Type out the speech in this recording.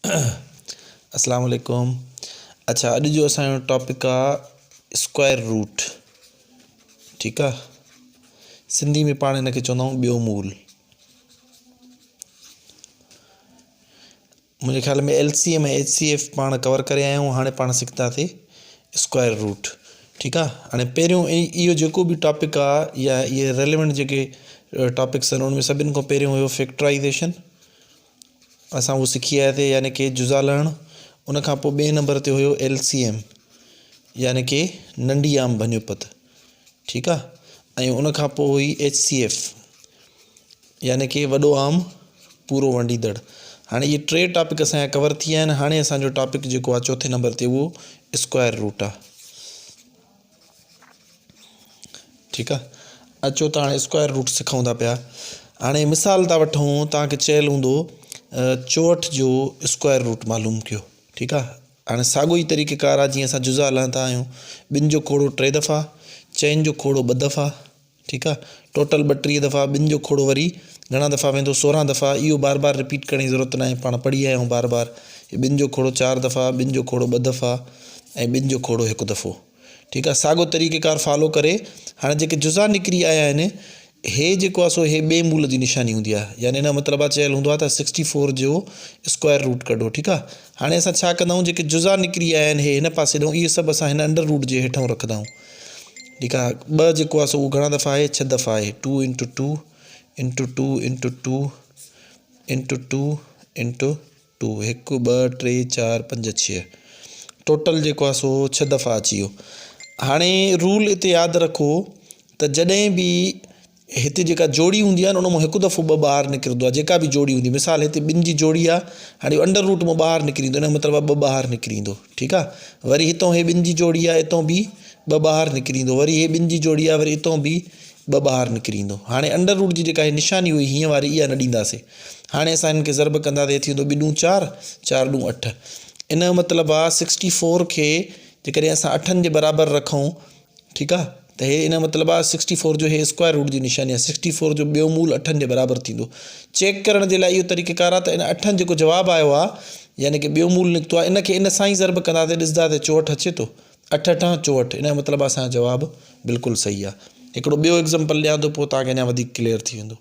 اسلام عليڪم اڇا اڄ جو اسان جو ٽاپڪ آ اسڪوائر روٽ ٺيڪ آ سنڌي ۾ پاڻ هن کي چوندا آهيون ٻيو مول منهنجي خيال ۾ L C M ۽ H C F پاڻ ڪور ڪري آيا آهيون هاڻي پاڻ سکنداسي اسڪوائر روٽ ٺيڪ آ هاڻي پهريون اهو جيڪو به ٽاپڪ آ يا اهي ريليونٽ جيڪي ٽاپڪس آهن ان ۾ سڀني کان پهريون هيو فيڪٽرائيزيشن اسان اهو سکي آياسي يعني ڪي جزا لهڻ ان کان پوء ٻئي نمبر تي هيو ايل سي ايم يعني ڪي ننڍي عام ڀڃوپت ٺيڪ آ ۽ ان کان پوء هئي ايچ سي ايف يعني ڪي وڏو عام پورو ونڊيندڙ هاڻي اهي ٽي ٽاپڪ اسان جا ڪور ٿي ويا آهن هاڻي اسان جو ٽاپڪ جيڪو آ چوٿين نمبر تي اهو اسڪوائر روٽ آ ٺيڪ آ اچو ته هاڻي اسڪوائر روٽ سکون ٿا پيا هاڻي مثال ٿا وٺون توهان کي چيل هوندو 64 جو اسڪوائر روٽ معلوم ڪيو ٺيڪ آ هاڻي ساڳو ئي طريقه ڪار آ جيئن اسان جزا لهندا آهيون ٻن جو کوڙو ٽي دفعا چئن جو کوڙو ٻه دفعا ٺيڪ آ ٽوٽل 32 دفعا ٻن جو کوڙو وري گهڻا دفعا ويندو 16 دفعا اهو بار بار رپيٽ ڪرڻ جي ضرورت ناهي پاڻ پڙهي آيا آهيون بار بار ٻن جو کوڙو چار دفعا ٻن جو کوڙو ٻه دفعا ۽ ٻن جو کوڙو هڪ دفعو ٺيڪ آ ساڳو طريقه ڪار فالو ڪري هاڻي جيڪي جزا نڪري آيا آهن هي جيڪو آ سو هي ٻئي مول جي نشاني هوندي آ يعني ان جو مطلب آ چيل هوندو آ ته سڪسٽي فور جو اسڪوائر روٽ ڪڍو ٺيڪ آ هاڻي اسان ڇا ڪندا آهيون جيڪي جزا نڪري آيا آهن هي هن پاسي ڏئون اهي سڀ اسان هن انڊر روٽ جي هيٺئون رکندا آهيون ٺيڪ آ ٻه جيڪو آ سو اهو گهڻا دفعا آهي ڇهه دفعا آهي two into two into two into two into two into two, هڪ، ٻه، ٽي، چار، پنج، ڇهه. ٽوٽل جيڪو آهي سو ڇهه دفعا اچي ويو. هاڻي رول اتي ياد رکو ته جڏهن به هتي جيڪا جوڙي هوندي آهي نه ان مان هڪ دفعو ٻه ٻاهر نڪرندو آهي جيڪا به جوڙي هوندي مثال هتي ٻن جي جوڙي آهي هاڻي انڊر روٽ مان ٻاهر نڪري ايندو ان جو مطلب آهي ٻه ٻاهر نڪري ايندو ٺيڪ آهي وري هتان هي ٻن جي جوڙي آهي اتان به ٻه ٻاهر نڪري ايندو وري هي ٻن جي جوڙي آهي وري اتان به ٻه ٻاهر نڪري ايندو. هاڻي انڊر روٽ جي جيڪا هي نشاني هئي هينئن واري اها نه ڏينداسين. هاڻي اسان هن کي ضرب ڪنداسين هي ٿي ويندو ٻه ڏون چار، چار ڏون اٺ. ان جو مطلب آ سڪسٽي فور کي جيڪڏهن اسان اٺن جي برابر رکون ٺيڪ آ ته هي ان جو مطلب آ سڪسٽي فور جو هي اسڪوائر روٽ جي نشاني آ سڪسٽي فور جو ٻيو مول اٺن جي برابر ٿيندو. چيڪ ڪرڻ جي لاء اهو طريقه ڪار آ ته ان اٺن جيڪو جواب آيو آ يعني ڪي ٻيو مول نڪتو آ ان کي ان سان ئي ضرب ڪنداسين ڏسنداسين 64 اچي ٿو. اٺ اٺان 64 ان جو مطلب اسان جو جواب بلڪل صحيح آ. هڪڙو ٻيو ايگزامپل ڏيان ٿو پوء توهان کي اڃا وڌيڪ ڪليئر ٿي ويندو.